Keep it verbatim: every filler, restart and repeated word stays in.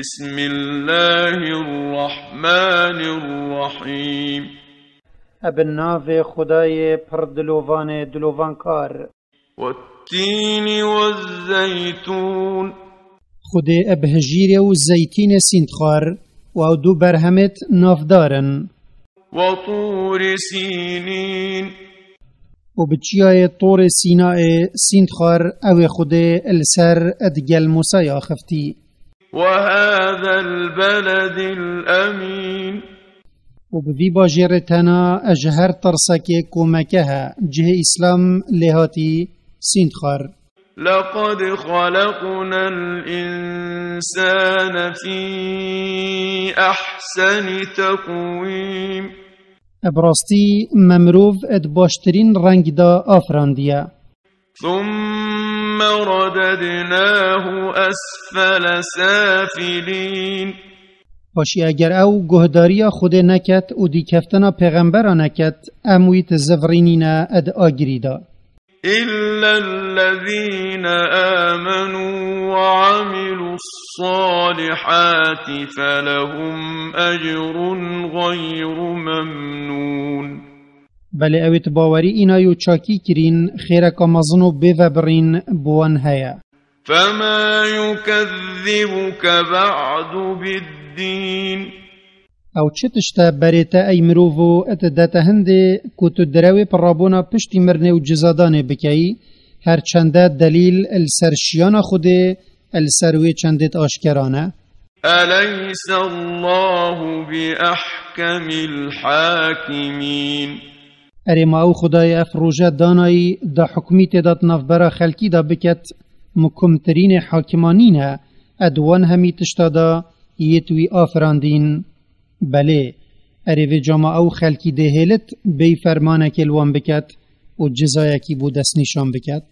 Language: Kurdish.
بسم الله الرحمن الرحيم. Eb navê Xwedayê pir dilovanê dilovankar. والتين والزيتون. Xwedê eb hijîrê û zeytînê sînd xwar û ew du berhemêt navdar in. وطور سينين. Û bi çiyayê Torê Sînayê sînd xwar ew ê Xwedê li ser ed gel Mûsayê axiftî. وهذا البلد الأمين. Û bi vî bajêrê tena ji her tirsekê ku Meke he, cihê Îslam lê hatî, sînd xwar. لقد خلقنا الإنسان في أحسن تقويم. Bi rastî me mirov di baştirîn reng de afirandiye. ثم رددناه أسفل سافلين. Paşî eger ew guhdariya Xwedê neket û dîkeftina pêxembera neket, em wî di zivirînîne di agirî de. إلا الذين آمنوا وعملوا الصالحات فلهم أجر غير ممنون. Belê ew ê di bawerî înay û çakî kirîn, xêreka mezin û bêvebirîn bi wan heye. فما يكذبك بعد بالدين. Ew çi tişt e berê te ey mirov û di dete hindê ku tu direwê pirabûna piştî mirinê û cizadanê bikeyî, her çende delîl li ser şiyana Xwedê li ser wê çendêt aşkera ne? أليس الله بأحكم الحاكمين. Erê ma ew Xwedayê ev roje danayî da hukmî tê de di navbera xelkî de biket, mukumtirînê hakiman nîne, ed wan hemî tişta da yêt wî afirandîn? Belê, erê vê cama ew xelkî dê hêlit bêy fermanekê li wan biket û cizayekî bo destnîşan biket?